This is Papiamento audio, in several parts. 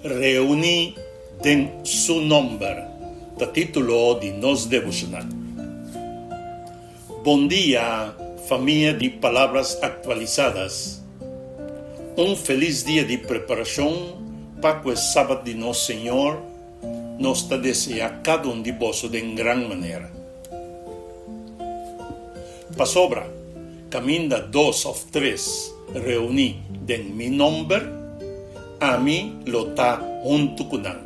Reuní den Su Nòmber ta título di nos devoshonal. Bon dia famia di Palabras Actualizadas. Un felis dia di preparashon pa ku e Sabat di nos Señor nos ta deseá kada un di boso den gran manera. Pasobra kaminda dos òf tres reuní den mi nòmber, ami lo ta huntu ku nan.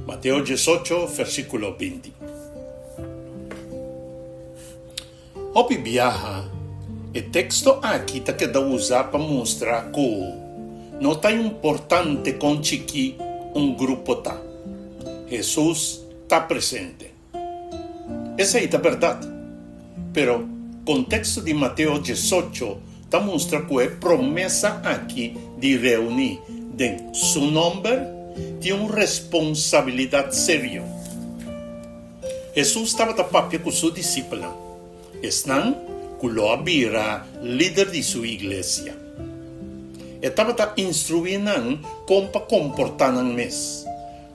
Mateo diesocho, versíkulo 20. Hopi biaha, e teksto aki ta keda usa pa mustra ku no ta importante kon chikí un grupo ta, Hesus ta presente. Esei ta bèrdat, pero konteksto di Mateo 18 ta mustra ku e promesa aki di reuní den Su nòmber tin un responsabilidat serio. Hesus tabata papia ku su disipelnan, esnan ku lo a bira lider di su iglesia. E tabata instruí nan kon pa komportá nan mes,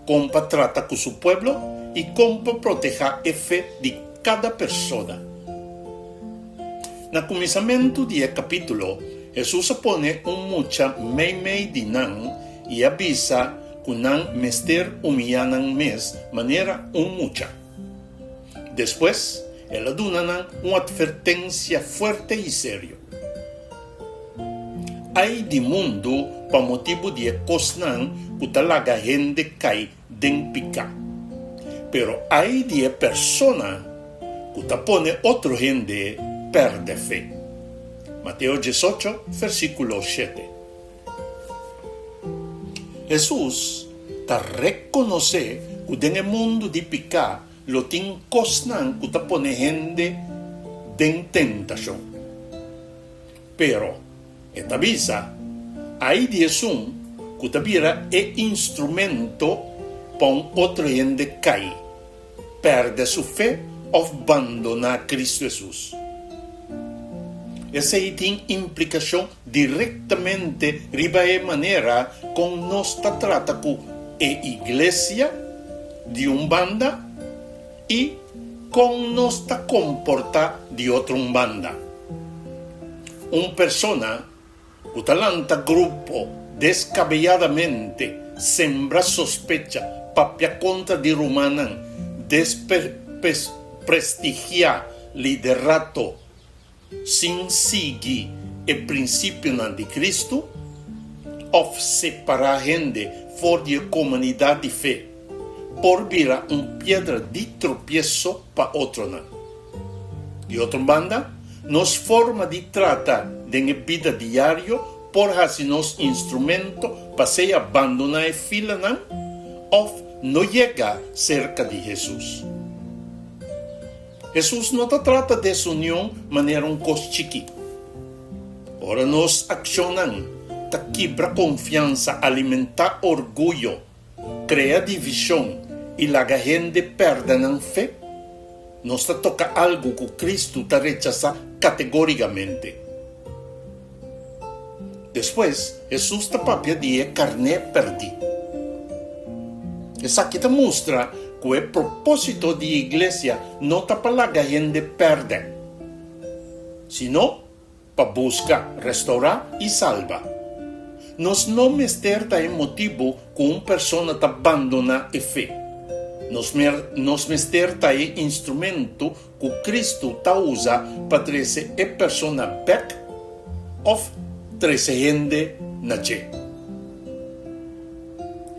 kon pa trata ku su pueblo i kon pa protehá e fe di kada persona. Na kuminsamentu di e kapítulo, Hesus a pone un mucha meimei di nan i a bisa ku nan mester humiyá nan mes manera un mucha. Despues, el a duna nan un atvertensia fuerte i serio. Ai di mundu pa motibu di e kosnan ku ta laga hende kai den piká! Pero ai di e persona ku ta pone otro hende pèrdè fe! Mateo 18, versíkulo 7. Hesus ta rekonosé ku den e mundu di piká lo tin kosnan ku ta pone hende den tentashon. Pero, e ta bisa, Ai di esun ku ta bira e instrumento pa un otro hende kai, pèrdè su fe òf bandoná Kristu Hesus. Esei tin implikashon direktamente riba e manera kon nos ta trata ku e iglesia di un banda i kon nos ta komportá di otro un banda. Un persona Ku ta lanta grupo deskabeyadamente, sembra sospecha, papia kontra di rumannan, desprestigiá liderato sin sigui e prinsipionan di Kristu, òf separá hende for di e komunidat di fe, por bira un piedra di tropieso pa otronan. Di otro banda, nos forma di trata den e bida diario por hasi nos instrumento pa sea bandoná e filanan òf no yega serka di Hesus. Hesus no ta trata desunion manera un kos chikí. Ora nos akshonnan ta kibra konfiansa, alimentá orguyo, Krea divishon i laga hende pèrdè nan fe? Nos ta toka algu ku Kristu ta rechasá kategórikamente. Despues, Hesus ta papia di e karné pèrdí. Esaki ta mustra ku e propósito di iglesia no ta pa laga hende pèrdè, sino pa buska, restourá i salba. Nos no mester ta e motibu ku un persona ta bandoná e fe. Nos nos mester ta e instrumento ku Kristu ta usa pa trese e persona bèk òf trese hende na dje.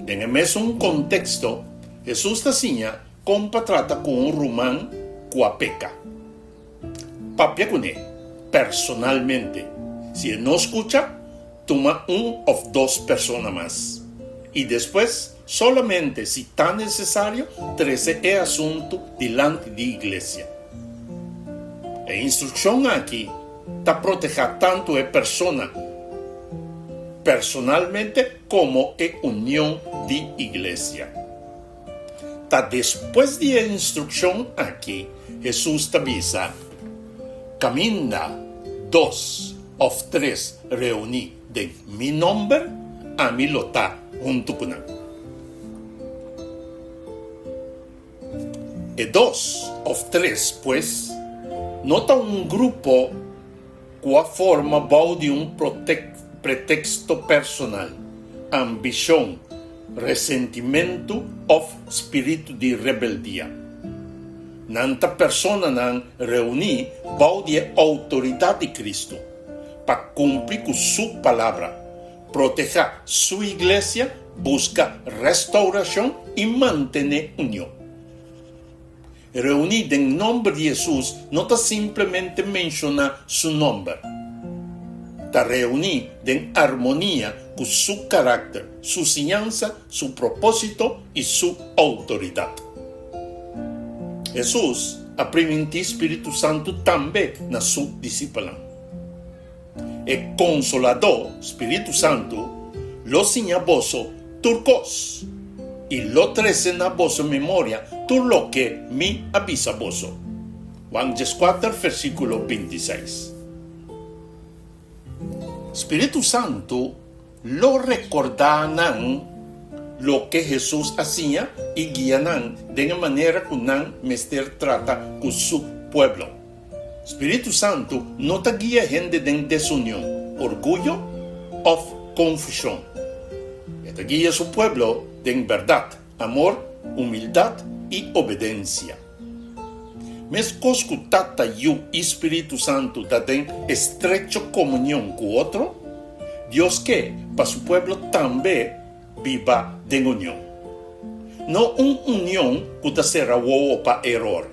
Den e mesun konteksto, Hesus ta siña kon pa trata ku un ruman ku a peka. Papia kuné personalmente. Si e no skucha, tuma un òf dos persona mas. I despues, solamente si ta nesesario, trese e asuntu dilanti di iglesia. E instrukshon aki ta protehá tantu e persona personalmente komo e union di iglesia. Ta despues di e instrukshon aki Hesus ta bisa, Kaminda dos òf tres reuní den mi nòmber, ami lo ta huntu ku nan. E dos òf tres, pues, no ta un grupo ku a forma bou di un preteksto personal, ambishon, resentimentu òf spiritu di rebeldia. Nan ta personanan reuní bou di e outoridat di Kristu pa kumpli ku Su Palabra, protehá Su iglesia, buska restaurashon i mantené union. Reuní den nòmber di Hesus no ta simplemente menshoná su nòmber. Ta reuní den armonia ku su karakter, su siñansa, su propósito i su outoridat. Hesus a primintí spiritu santu tambe na su disipelnan. E Konsoladó, Spiritu Santu, lo siña boso tur kos i lo trese na boso memoria tur loke mi a bisa boso. Juan dieskuater versíkulo bintiseis. Spiritu Santu lo rekordá nan loke Hesus a siña i guia nan den e manera ku nan mester trata ku su pueblo. Spiritu Santu no ta guia hende den desunion, orguyo òf konfushon. E ta guia su pueblo den bèrdat, amor, humildat i obedensia. Meskos ku Tata, Yu i Spiritu Santu ta den estrecho komunion ku otro, Dios ke pa su pueblo tambe biba den union. No un union ku ta sera wowo pa eror,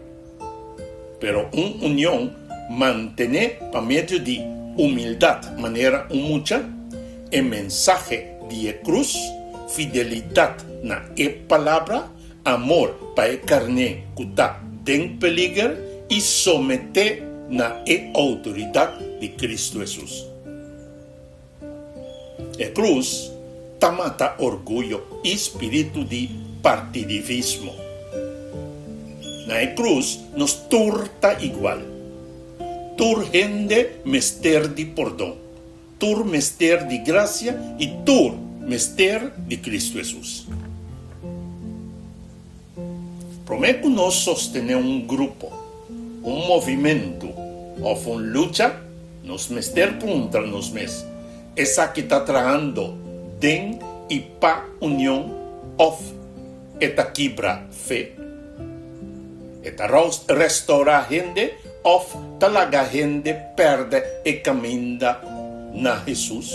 pero un union mantené pa medio di humildat manera un mucha, e mensahe di e krus, fidelidat na e palabra, amor pa e karné ku ta den peliger i someté na e outoridat di Kristu Hesus. E krus ta mata orguyo i spiritu di partidivismo. Na e krus nos tur ta igual. Tur hende mester di pordon, tur mester di grasia i tur mester di Kristu Hesus. Promé ku nos sostené un grupo, un movimentu òf un lucha, nos mester puntra nos mes, Esaki ta trahando den i pa union òf e ta kibra fe? E ta restourá hende òf ta laga hende pèrdè e kaminda na Hesus?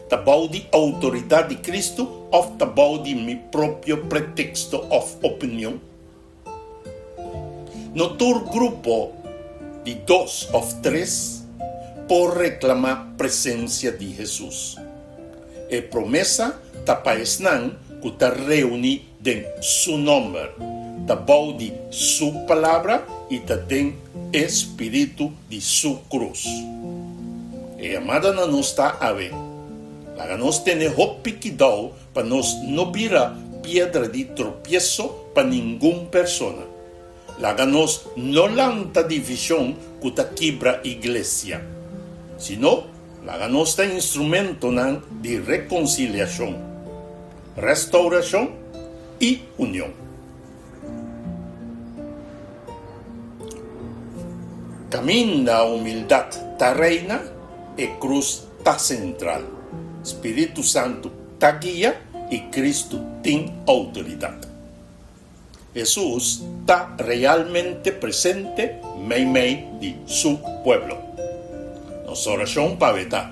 Ta bou di outoridat di Kristu òf ta bou di mi propio preteksto òf opinion? No tur grupo di dos òf tres por reklamá presensia di Hesus. E promesa ta pa esnan ku ta reuní den Su nòmber, ta bou di Su Palabra i ta den e spiritu di Su krus. E yamada na nos ta awe, Laga nos tene hopi kidou pa nos no bira piedra di tropieso pa ningun persona. Laga nos no lanta divishon ku ta kibra iglesia, sino laga nos ta instrumentonan di rekonsiliashon, restaurashon i union. Kaminda humildat ta reina, e krus ta sentral. Spiritu Santu ta guia i Kristu tin outoridat. Hesus ta realmente presente meimei di Su pueblo. Nos orashon pa awe ta,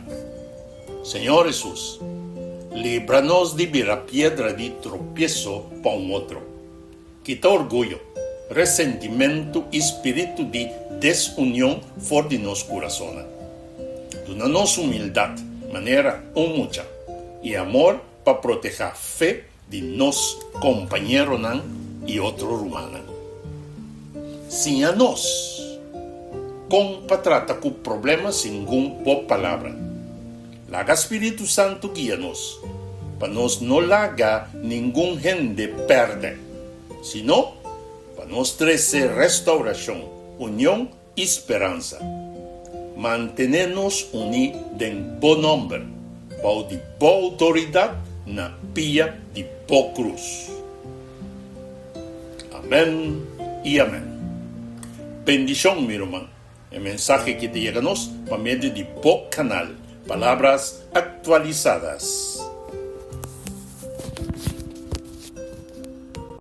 Señor Hesus, libra nos di bira piedra di tropieso pa un otro. Kita orguyo, resentimentu i spiritu di desunion for di nos kurasonnan. Duna nos humildat manera un mucha i amor pa protehá fe di nos kompañeronan i otro rumannan. Siña nos kon pa trata ku problema segun bo Palabra. Laga Spiritu Santu guia nos, pa nos no laga ningun hende pèrdè, sino pa nos trese restaurashon, union i speransa. Mantené nos uní den Bo nòmber, bou di Bo outoridat na pia di Bo krus. Amèn. I amèn. Bendishon, mi ruman. E mensahe ki ta yega nos pa medio di bo kanal Palabras Actualizadas.